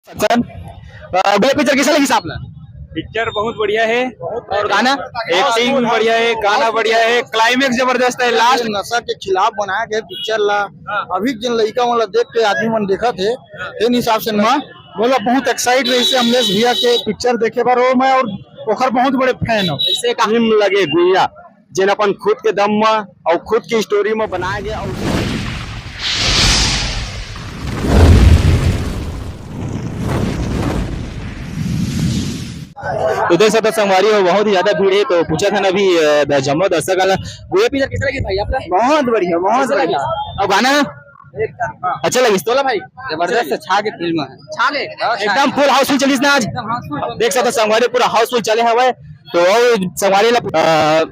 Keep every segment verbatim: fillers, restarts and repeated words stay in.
Sir, अ, भैया, picture कैसा लगी आपला? पिक्चर बहुत बढ़िया है। और गाना? एक्टिंग बढ़िया है, गाना बढ़िया है, क्लाइमेक्स जबरदस्त है, लास्ट। नशा के खिलाफ बनाए गए पिक्चर ला अभी जिन लइका मन ला देख के आदमी मन देखत हे, तेन हिसाब से ना बोला, बहुत एक्साइट रही से अमलेश भैया के पिक्चर देखे बर हो मैं, और ओखर बहुत बड़े फैन हो। फिल्म लगे गुइया, जेन अपन खुद के दम म अउ खुद के स्टोरी म बनाए गए। अउ तो देख सकते हो संगवारी हो, बहुत ही ज्यादा भीड़ है। तो पूछा था ना अभी, अ, द-, जम्मो दर्शक वाला, गुइया पिक्चर कैसा लगी भाई आपका? बहुत बढ़िया, बहुत बढ़िया। और गाना? अच्छा लगिस तोला भाई? जबरदस्त, छा के फिल्म है। छा ले? एकदम फुल हाउसफुल चलिस ना आज? देख सकते हो संगवारी, पूरा हाउसफुल चले हवे। तो और संगवारी ला, अ,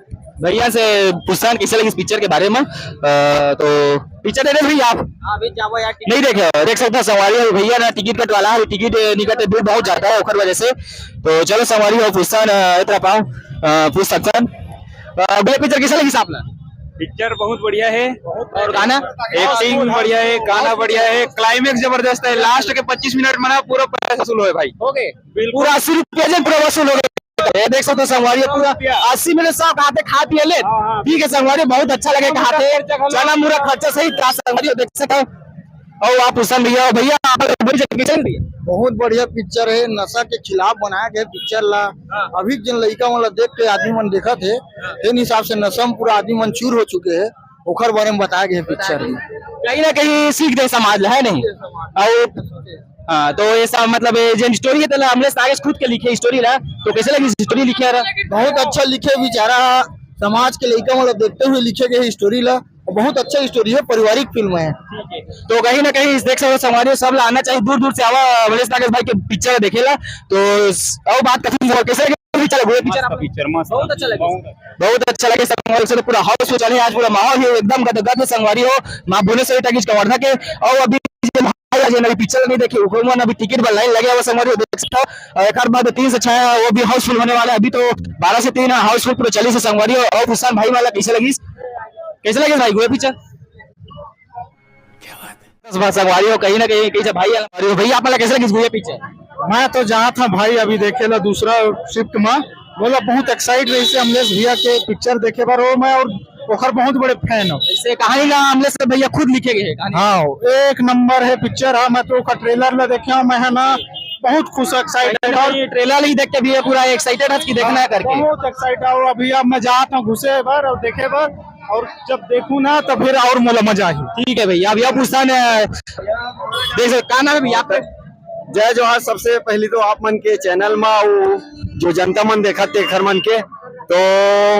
भैया से पूछथन कैसे लगिस पिक्चर के बारे में। अ, तो पिक्चर देखे भैया आप? हाँ, अभी जाबो यार, टिकट नहीं देखे हो? देख सकते हो संगवारी हो, भैया ना टिकट कट वाला है, टिकट, अ, निकट भीड़ बहुत ज्यादा है ओकर वजह से। तो चलो संगवारी हो, पूछथन, अ, इतना पाओ, अ, पूछ सकथन। अ, भैया पिक्चर कैसे लगिस आपला? पिक्चर बहुत बढ़िया है। और गाना? एक्टिंग बढ़िया है, गाना बढ़िया है, क्लाइमेक्स जबरदस्त है, लास्ट के पच्चीस मिनट में ना पूरा पैसा वसूल होए भाई। हो गए? बिल्कुल। पूरा अस्सी रुपया जे पूरा वसूल हो गया। ये देख सकते हो संगवारी, पूरा अस्सी में सब खाते खा पिए ले। हाँ, हाँ। ठीक है संगवारी, बहुत अच्छा लगे खाते। चना मुरा खर्चा सही था संगवारी, देख सकते हो। और आप हुसैन भैया, भैया आप बड़ी जगह चल रही है। बहुत बढ़िया पिक्चर है, नशा के खिलाफ बनाया गया पिक्चर ला। अभी जिन लइका मन ला देख के आदमी मन देखत हे, तेन हिसाब से नशा में पूरा आदमी मन चूर हो चुके हैं, ओखर बारे में बताया गया पिक्चर में। कहीं ना कहीं सीख दे समाज ला, है नहीं? और हाँ, तो ये सब मतलब ये जो स्टोरी है, तेला अमलेश नागेश खुद के लिखे स्टोरी ला, तो कैसे लगी स्टोरी लिखे यार? बहुत अच्छा लिखे बेचारा, समाज के लइका मतलब देखते हुए लिखे गए स्टोरी ला, और बहुत अच्छा स्टोरी है, पारिवारिक फिल्म है। तो कहीं ना कहीं इस देख सकते हो संगवारी हो, सब ला आना चाहिए, दूर दूर से आवा अमलेश नागेश भाई के पिक्चर देखे ला। तो स-, और बात कथी हो, कैसे लगे पिक्चर? वो पिक्चर आपको? पिक्चर मस्त। बहुत अच्छा लगे। बहुत अच्छा लगे संगवारी हो, पूरा हाउसफुल चले आज, पूरा माहौल ही एकदम गदगद है संगवारी हो, माँ भुवनेश्वरी टॉकीज कवर्धा के। और अभी आज ये नवी पिक्चर नहीं देखी, ओकर मन अभी टिकट बर लाइन लगे हुआ संगवारी हो, देख सकते हो। और एक बाद तीन से छह वो भी हाउसफुल होने वाला है। अभी तो बारह से तीन हाउसफुल पूरा चली से संगवारी हो। और हुसैन भाई वाला कैसे लगी, कैसे लगे भाई गुइया पिक्चर? बस, बस, संगवारी हो, कहीं ना कहीं, कहीं से भाई आला संगवारी हो। भैया, आप वाला कैसे लगी गुइया पिक्चर? मैं तो जहाँ था भाई, अभी देखे ला दूसरा शिफ्ट में, बोला बहुत एक्साइट रही से अमलेश भैया के पिक्चर देखे बर हो मैं, और ओखर बहुत बड़े फैन हो। इसे कहानी ला अमलेश भैया खुद लिखे गए हैं कहानी। हाँ, एक नंबर है पिक्चर। हाँ, मैं तो ओकर ट्रेलर ला देखे हूँ, मैं है ना बहुत खुश, एक्साइटेड। और ये ट्रेलर ही देख के भी ये पूरा एक्साइटेड है कि देखना है करके। बहुत एक्साइटेड। और अभी अब मैं जात हूँ घुसे बर और देखे बर, और जब देखूँ ना तो फिर और मोला मजा आई। ठीक है भैया, अब यह पूछता ना, देख सकते, का नाम है भैया आपका? जय जोहार। सबसे पहली तो आप मन के चैनल में वो जो जनता मन देखत तेखर मन के, तो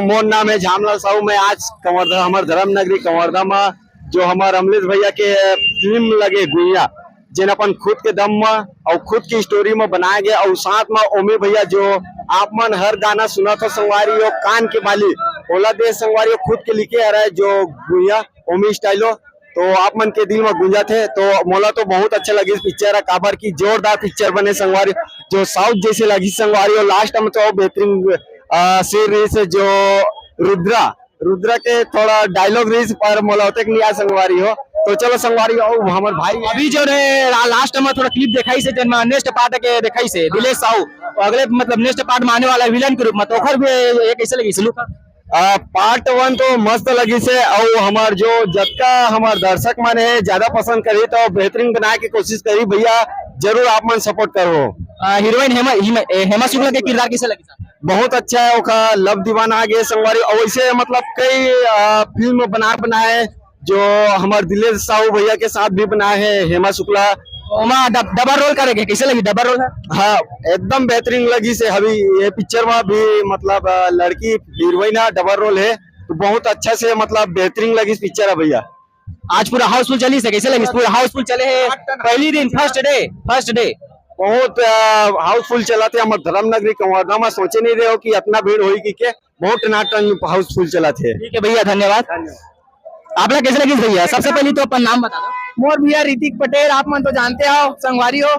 मोर नाम है झामलाल साहू। मैं आज कंवरधा, हमर धर्म नगरी कंवरधा में जो हमर अमलेश भैया के फिल्म लगे गुइया, जेन अपन खुद के दम म अउ खुद के स्टोरी म बनाए गए, अउ साथ म ओमी भैया जो आप मन हर गाना सुनत हो संगवारी हो, कान के बाली, ओला दे संगवारी हो, खुद के लिखे हरय जो गुइया ओमी स्टाइलो, तो आप मन के दिल म गूंजत हे। तो मोला तो बहुत अच्छा लगिस पिक्चर ह, काबर की जोरदार पिक्चर बने संगवारी, जो साउथ जैसे लगिस संगवारी हो। लास्ट में तो बेहतरीन, अ, सीन रहिस जो रुद्रा, रुद्रा के थोड़ा डायलॉग रहिस, पर मोला ओतेक नहीं आय संगवारी हो। तो चलो संगवारी हो, हमर भाई अभी जो रे ला-, लास्ट में थोड़ा क्लिप देखाइस हे, जेन में नेक्स्ट पार्ट के देखाइस हे दिलेश साहू, अगले मतलब नेक्स्ट पार्ट में आने वाला है विलन के रूप में, तो ओखर भी ये कैसे लगिस लुक? आ, पार्ट वन तो मस्त लगिस हे, अउ हमर जो जतका हमर दर्शक मन हे, ज्यादा पसंद करही तो बेहतरीन बनाए के कोशिश करही भैया, जरूर आप मन सपोर्ट करहो। आ, हीरोइन हेमा, हेमा, ए, हेमा शुक्ला के किरदार कैसे लगिस? बहुत अच्छा है, ओखा लव दीवाना आ गए संगवारी, और वैसे मतलब कई, आ, फिल्म बना बनाए जो हमर दिलेश साहू भैया के साथ भी बनाए हैं हेमा शुक्ला। ओमा डब-, डबल रोल करेंगे, कैसे लगी डबल रोल है? हाँ, एकदम बेहतरीन लगिस हे। अभी ये पिक्चर में भी मतलब, अ, लड़की हीरोइन है, डबल रोल है, तो बहुत अच्छा से मतलब बेहतरीन लगिस पिक्चर है भैया। आज पूरा हाउसफुल चलिस हे, कैसे लगिस? पूरा हाउसफुल चले हे, पहली दिन, फर्स्ट डे, फर्स्ट डे। बहुत, अ, हाउसफुल चलत हे हमर धर्म नगरी कंवरधा में, सोचे नहीं रहे हो कि इतना भीड़ होई कि के, बहुत टनाटन हाउसफुल चलत हे। ठीक है भैया, धन्यवाद। धन्यवाद। आप लोग कैसे लगिस भैया? सबसे पहले तो अपन नाम बता दो। मोर भैया ऋतिक पटेल, आप मन तो जानते हो, संगवारी हो।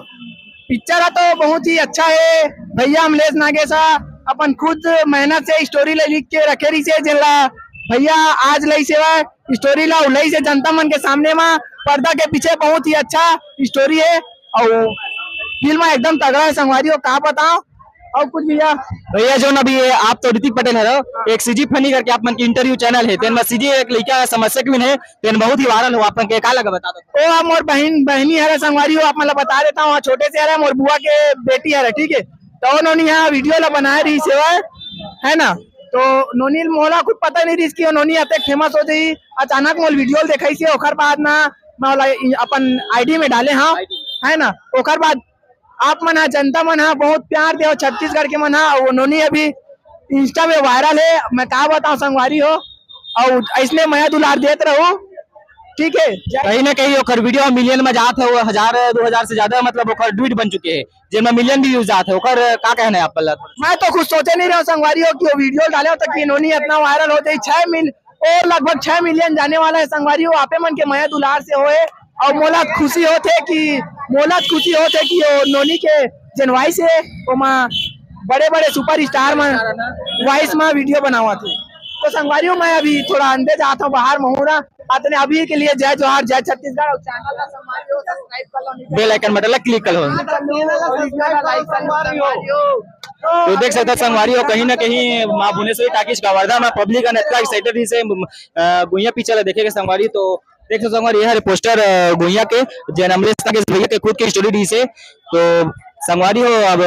पिक्चर ह तो बहुत ही अच्छा हे भैया, अमलेश नागेश ह अपन खुद मेहनत से स्टोरी ला लिख के रखे रहिस हे, जेन ला भैया आज लइस हे स्टोरी ला, अउ लइस हे जनता मन के सामने म। पर्दा के पीछे बहुत ही अच्छा स्टोरी हे, अउ फील्ड में एकदम तगड़ा है संगवारी हो, का बताओ। और कुछ भैया? भैया, जो ना अभी ये आप तो ऋतिक पटेल हरो, एक सीजी फनी करके आप मन के इंटरव्यू चैनल है, तेन में सीजी एक लइका समस्या क्वीन है, तेन बहुत ही वायरल हो, आप मन के का लगा बता दो। ओ, हम मोर बहन, बहनी हरे संगवारी हो, आप मन ला बता देता हूँ, छोटे से हरे मोर बुआ के बेटी हरे, ठीक है। तो उन्होंने यहाँ वीडियो ला बनाए रही सेवा, है ना? तो नोनी मोला खुद पता नहीं रहिस कि नोनी अतेक फेमस हो जाई। अचानक मोल वीडियो देखाई से, ओकर बाद ना मैं ओला अपन आईडी में डाले हाँ, है ना? ओकर बाद आप मन हा, जनता मन हा बहुत प्यार दे, छत्तीसगढ़ के मन हा। वो नोनी अभी इंस्टा में वायरल है, मैं का बताऊं संगवारी हो, और ऐसने मया दुलार देत रहो, ठीक है। कहीं ना कहीं ओकर वीडियो मिलियन में जात है, वो हजार दो हजार से ज्यादा मतलब ओकर ट्वीट बन चुके हैं, जिनमें मिलियन भी व्यूज जात है, ओकर का कहना है आप पल्ला? मैं तो खुद सोचे नहीं रहा संगवारी हो कि वो वीडियो डाले हो तो कि नोनी इतना वायरल हो जाए, छह मिल और लगभग छह मिलियन जाने वाला है संगवारी हो, आपे मन के मया दुलार से होए। और मोला खुशी होत है कि मोला खुशी होत है कि वो नोनी के जेन वॉइस है, ओमा बड़े बड़े सुपरस्टार मन वॉइस में वीडियो बनावत है। तो संगवारी हो, मैं अभी थोड़ा अंदर जाता हूँ बाहर महुरा, अतने अभी के लिए जय जोहार, जय छत्तीसगढ़। और चैनल ला संगवारी हो सब्सक्राइब कर लो, बेल आइकन बटन ला क्लिक कर लो। तो देख सकता संगवारी हो, कहीं ना कहीं माँ भुवनेश्वरी टाकीज कवर्धा में पब्लिक अन इतना एक्साइटेड रहिसे, अ, गुइया पिक्चर ला देखे के संगवारी। तो देख सकता संगवारी, ये हरे पोस्टर, अ, गुइया के, जेन अमरीश नागेश भैया के खुद के स्टोरी रहिसे। तो संगवारी हो, अब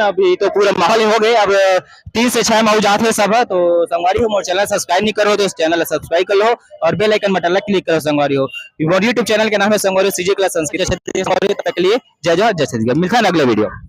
अभी तो पूरा माहौल हो गए, अब तीन से छह माहौल जात है सब। तो संगवारी हो, मोर चैनल सब्सक्राइब नहीं करो तो चैनल सब्सक्राइब कर लो और बेल आइकन बटन ला क्लिक करो संगवारी हो। मोर यूट्यूब चैनल के नाम है संगवारी हो सीजी क्लास संस्कृत। संगवारी हो, तब तक के लिए जय जोहार, जय छत्तीसगढ़। मिलता है अगले वीडियो।